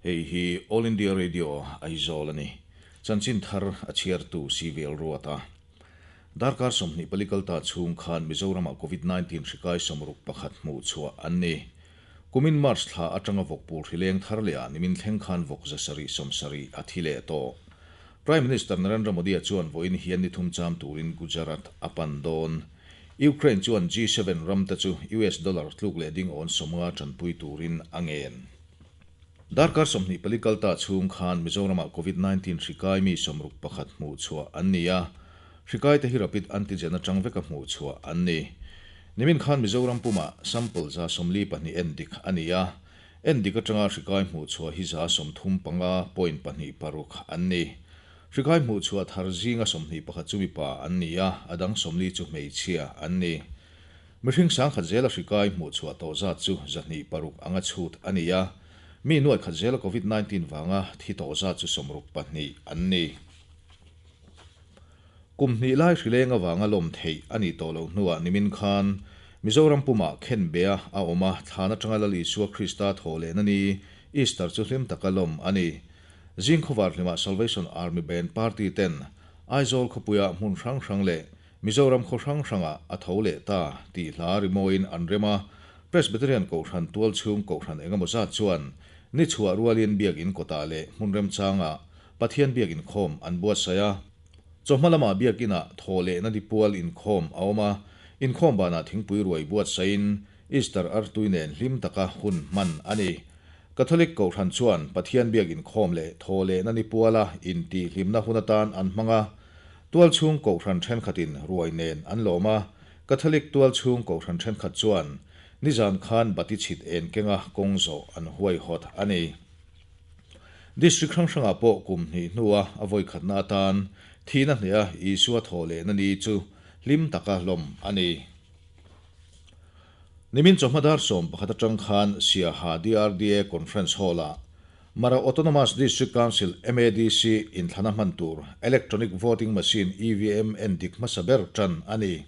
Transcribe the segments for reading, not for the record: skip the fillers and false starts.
Hei hi All India Radio Aizawl a ni. Chanchin thar a chhiartu CVL Ruata. Darkar 24 kal ta chhung khan Mizoramah Covid-19 hri kai 61 hmuh chhuah an ni. Kumin March thla atanga vawkpul hri leng thar leh ah nimin thleng khan vawk 770 a thi leh tawh. Prime Minister Narendra Modi-a chuan vawiin hian ni thum cham turin Gujarat a pan dawn. Ukraine chuan G7 ram te chu US dollar tluk leh ding awn 50 tanpui turin a ngen. Darkar 24 kal ta chhung khan Mizoramah Covid-19 hri kai mi 61 hmuh chhuah an ni a. Hri kai te hi rapid antigen atang veka hmuh chhuah an ni. Nimin khan Mizoram puma sample 142 endik a ni a. Endik atanga hri kai hmuh chhuah hi 35.26 an ni. Hri kai hmuh chhuah thar zinga 21 chu mipa an ni a, adang 40 chu hmeichhia an ni. Mihring sangkhat zela hri kai hmuh chhuah tawh zat chu 206 anga chhut a ni a. Mi nuai khat zela Covid-19 wanga thi tawh zat chu 62 an ni. Kum hnih lai hri lenga wanga lawm thei a ni tawh lo hnuah nimin khan Mizoram puma khen bea a awm a thlan atanga Lal Isua Krista thaw leh na ni Easter chu hlim taka lawm a ni. Zing khawvar hlimah Salvation Army Band Party ten Aizawl khawpuia hmun hrang hrang leh Mizoram khaw hrang hranga a tho leh ta tih hla rimawiin an rem a. Presbyterian Kohhran tual chhung Kohhran engemaw zat chuan ni chhuah rualin biakin kawtah leh hmun remchanga Pathian biakin khawm an buatsaih a. Chawhma lamah biakinah thaw leh na dipual inkhawm a awm a. Inkhawm banah thingpui ruai buatsaihin Easter artui nen hlim taka hun hman a ni. Catholic Kohhran chuan Pathian biakin khawm leh thaw leh na nipuala inti hlimna hun atan an hmang a. Tual chhung Kohhran thenkhatin ruai nen an lawm a. Catholic tual chhung Kohhran thenkhat chuan nizan khan bati chhit en kenga kawng zawh an huai hawt a ni. District hrang hrangah pawh kum hnih hnuah a vawi khatna atan thihna hneha Isua thaw leh na ni chu hlim taka hlawm a ni. Nimin chawhma dar 11 atang khan Siaha DRDA Conference Hall-ah Mara Autonomous District Council MADC inthlana hman tur Electronic Voting Machine EVM endik hmasa ber tan a ni.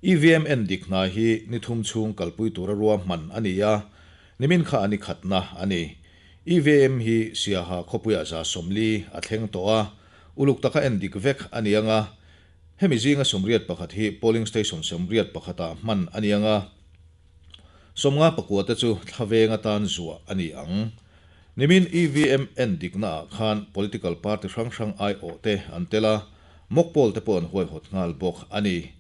EVM endik hna hi ni thum chhung kalpui tura rua hman a ni a, nimin kha ani khatna a ni. EVM hi Siaha khawpuia 40 a thleng tawh a, uluk taka endik vek a ni anga, hemi zinga 81 hi polling station 81ah hman a ni anga, 59 te chu thlavenga tan zuah a ni ang. Nimin EVM endikna ah khan political party hrang hrang ai awh te an tel a, mock poll te pawh an huai hawt nghal bawk a ni.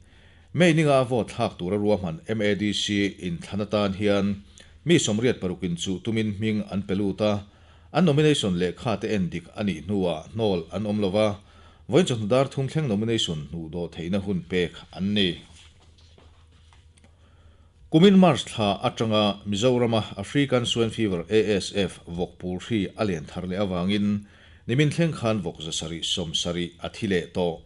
May ninga a vote thlak tura rua hman MADC inthlana tan hian mi 86in chu tumin hming an pe lut a, an nomination leh kha te endik a nih hnuah hnawl an awm lova, vawiin chawhnu dar 3 thleng nomination hnuh dawh theihna hun pek an ni. Kumin March thla atanga Mizorama African Swine Fever ASF vawkpul hri a len thar leh awangin nimin thleng khan vawk 770 a thi leh tawh.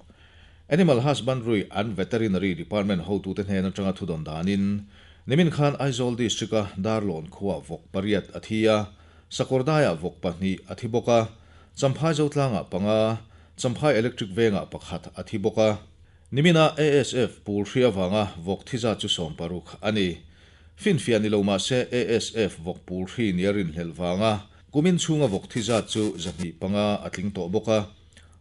Animal Husbandry and Veterinary Department hotute hnen atanga thudon danin nimin khan Aizawl District-a Darlawn khuwa vawk 8 a thi a, Sakawrdaiah vawk 2 a thi bawk a, Champhai Zotlangah 5, Champhai Electric Vengah 1 a thi bawk a. Nimina ASF pul hri awanga vawk thi zat chu 60 a ni. Finfiah ni lo mah se ASF vawk pul hri nia rin hlelh wanga kumin chhunga vawk thi zat chu 205 a tling tawh bawk a.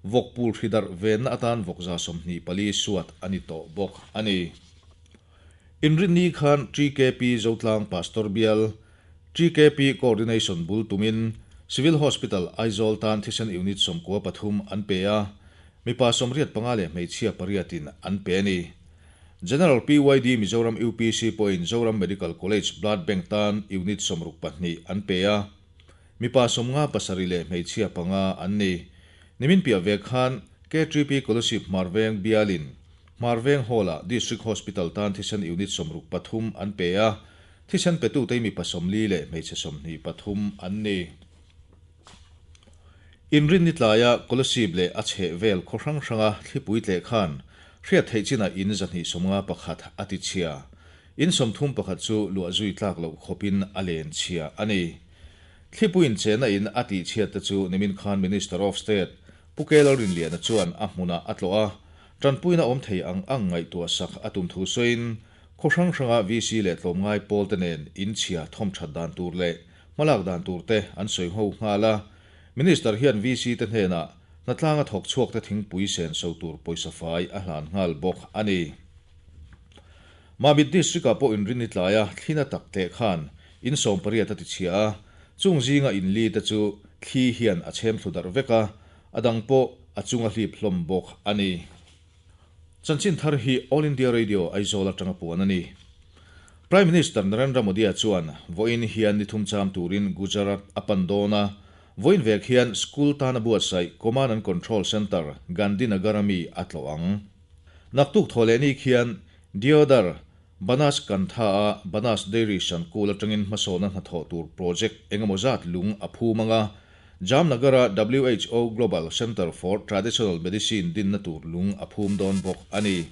Vawk pul hri darh venna atan vawk 24 suat a ni tawh bawk a ni. Inrin ni khan TKP Zotlang Pastor Bial TKP Coordination bul tumin Civil Hospital Aizawl tan thisen unit 93 an pe a, mipa 85 leh hmeichhia 8in an pe ni. General PYD Mizoram UPC pawhin Zoram Medical College Blood Bank tan unit 62 an pe a, mipa 57 leh hmeichhia 5 an ni. Nimin piah ve khan K3P Kolasib Hmarveng Bialin Hmarveng Hall-ah District Hospital tan thisen unit 63 an pe a, thisen petu te mipa 40 leh hmeichhe 23 an ni. Inrin ni tlaia Kolasib leh a chheh vel khaw hrang hranga thlipui tleh khan hriat theih chinah in 251 a ti chhia. In 31 chu luah zui tlak loh khawpin a len chhia a ni. Thlipuiin chena in a ti chhiat te chu nimin khan Minister of State Pu K Lalrinliana chuan a hmunah a tlawh a, tanpuina awm thei ang ang ngaihtuah sak a tum thu sawiin khaw hrang hranga VC leh tlawmngai pawl te nen in chhia thawm that dan tur leh hmalak dan tur te an sawi ho nghal a. Minister hian VC te hnenah hnatlanga thawk chhuak te thingpui senso tur pawisa fai a hlan nghal bawk a ni. Mamit District-ah pawh inrinni tlaia thlina tak tleh khan in 18 a tichhia a, chung zinga in li te chu thli hian a chhem thlu darh vek a, a dang pawh a chung a hlip hlawm bawk a ni. Chanchin thar hi All India Radio Aizawl atanga puan a ni. Prime Minister Narendra Modi-a chuan vawiin hian ni thum cham turin Gujarat a pan dawn a, vawiin vek hian school tana buatsaih Command and Control Centre, Gandhinagar-a mi a tlawh ang. Naktuk thaw leh ni khian Deodar, Banas Kantha-a Banas Dairy Sankul atangin hmasawhna hnathawh tur project engemaw zat lung a phum ang a, Jamnagar-a WHO Global Centre for Traditional Medicine dinna tur lung a phum dawn bawk a ni.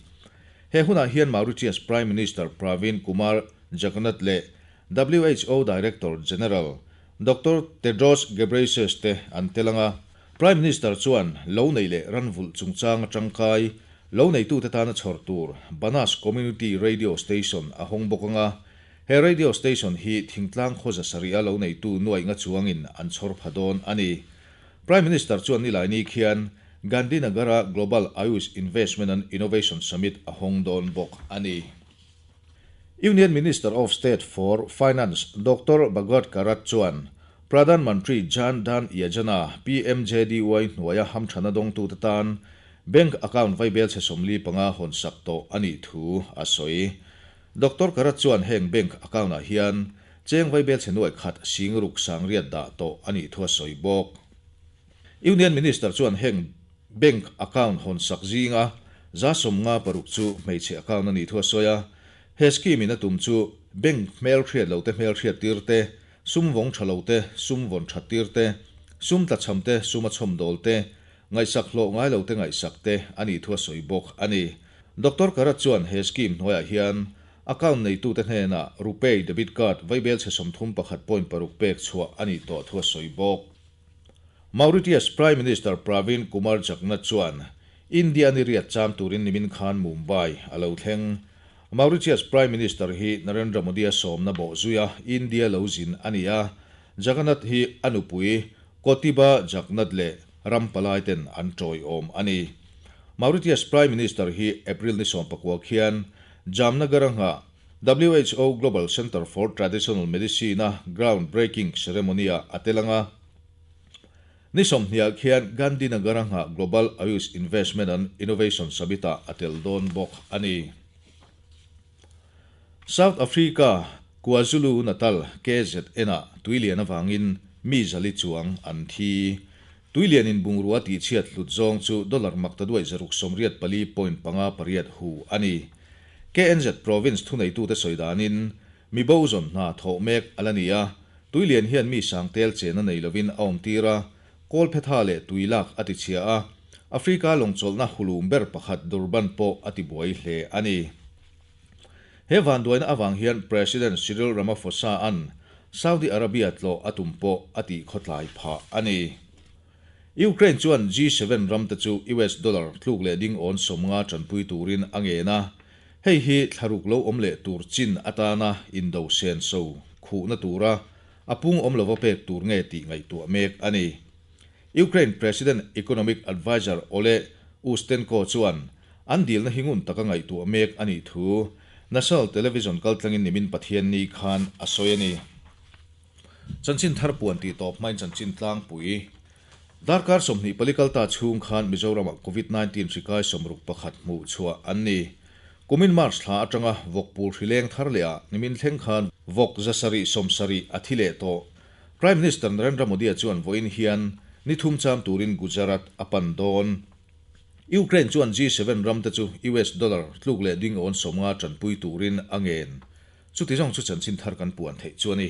He hunah hian Mauritius Prime Minister Pravin Kumar Jagannath leh WHO Director General Doctor Tedros Ghebreyesus te an tel ang a. Prime Minister chuan lo nei leh ranvulh chungchang atangkai lo neitute tana chhawr tur Banas Community Radio Station a hawng bawk ang a. He radio station hi thingtlang khaw zasarih a lo neitu nuaih nga chuangin an chhawr pha dawn a ni. Prime Minister chuan nilaini khian Gandhinagar-a Global Ayush Investment and Innovation Summit a hawng dawn bawk a ni. Union Minister of State for Finance Doctor Bhagwat Karad chuan Pradhan Mantri Jan Dhan Yojana, PMJDY, hnuaia hamthana dawngtute tan bank account vaibel chhe 45 hawn sak tawh a nih thu a sawi. Doctor Karad chuan heng bank account-ah hian cheng vaibel chhe nuaih khat sing ruk sang riat dah tawh a nih thu a sawi bawk. Union Minister chuan heng Bank account hawn sak zinga 56 chu hmeichhe account a nih thu a sawi a. He scheme in a tum chu bank hmelhriat lo te hmelhriat tir te, sum vawng tha lo te sum vawn that tir te, sum tlachham te sum a chhawm dawl te, ngaihsak hlawh ngai lo te ngaihsak te a nih thu a sawi bawk a ni. Doctor Karat chuan he scheme hnuaiah hian account neitute hnenah RuPay debit card vaibel chhe 31.6 pek chhuah a nih tawh thu a sawi bawk. Mauritius Prime Minister Pravin Kumar Jagannath chuan India ni riat cham turin nimin khan Mumbai a lo thleng. Mauritius Prime Minister hi Narendra Modi-a sawmna bawh zuia India lo zin a ni a, Jagannath hi a nupui Kotiba Jagannath leh ram palai ten an tawiawm a ni. Mauritius Prime Minister hi April ni 19 khian Jamnagar-a nghah WHO Global Centre for Traditional Medicine-a ground breaking ceremony-ah a tel ang a. Ni 20ah khian Gandhinagar-a nghah Global Ayush Investment and Innovation Summit-ah a tel dawn bawk a ni. South Africa, KwaZulu-Natal, KZN-ah tuilian avangin mi zali chuang an thi. Tuilianin bungrua tihchhiat hlut zawng chu dollar makta duai 684.58 hu a ni. KNZ Province thuneitute sawi danin mi bo zawn hna thawh mek a la ni a, tuilian hian mi sang tel chen a nei lovin a awm tir a, kawlphetha leh tui lak a tichhia a, Africa lawngchawlhna hulum ber pakhat Durban pawh a tibuai hle a ni. He vanduaina avang hian President Cyril Ramaphosa-a'n Saudi Arabia tlawh a tum pawh a tih khawtlai phah a ni. Ukraine chuan G7 ramte chu US dollar tluk leh ding awn 50 tanpui turin a ngen a, hei hi thlaruk lo awm leh tur chin atana indo senso khuhna tura a pung awm lova pek tur nge tih ngaihtuah mek a ni. Ukraine President Economic Adviser Oleh Ustenko chuan an dilna hi ngun taka ngaihtuah mek a nih thu National Television kaltlangin nimin Pathianni khan a sawi a ni. Chanchin thar puan tih tawp hmain chanchin tlangpui. Darkar 24 kalta chhung khan Mizoramah Covid-19 hri kai 61 hmuh chhuah an ni. Kumin March thla atanga vawk pul hri leng thar leh ah nimin thleng khan vawk 770 a thi leh tawh. Prime Minister Narendra Modi-a chuan vawiin hian ni thum cham turin Gujarat a pan dawn. Ukraine chuan G7 ramte chu US dollar tluk leh ding awn 50 tanpui turin a ngen. Chuti zawng chu chanchin thar kan puan theih chu a ni.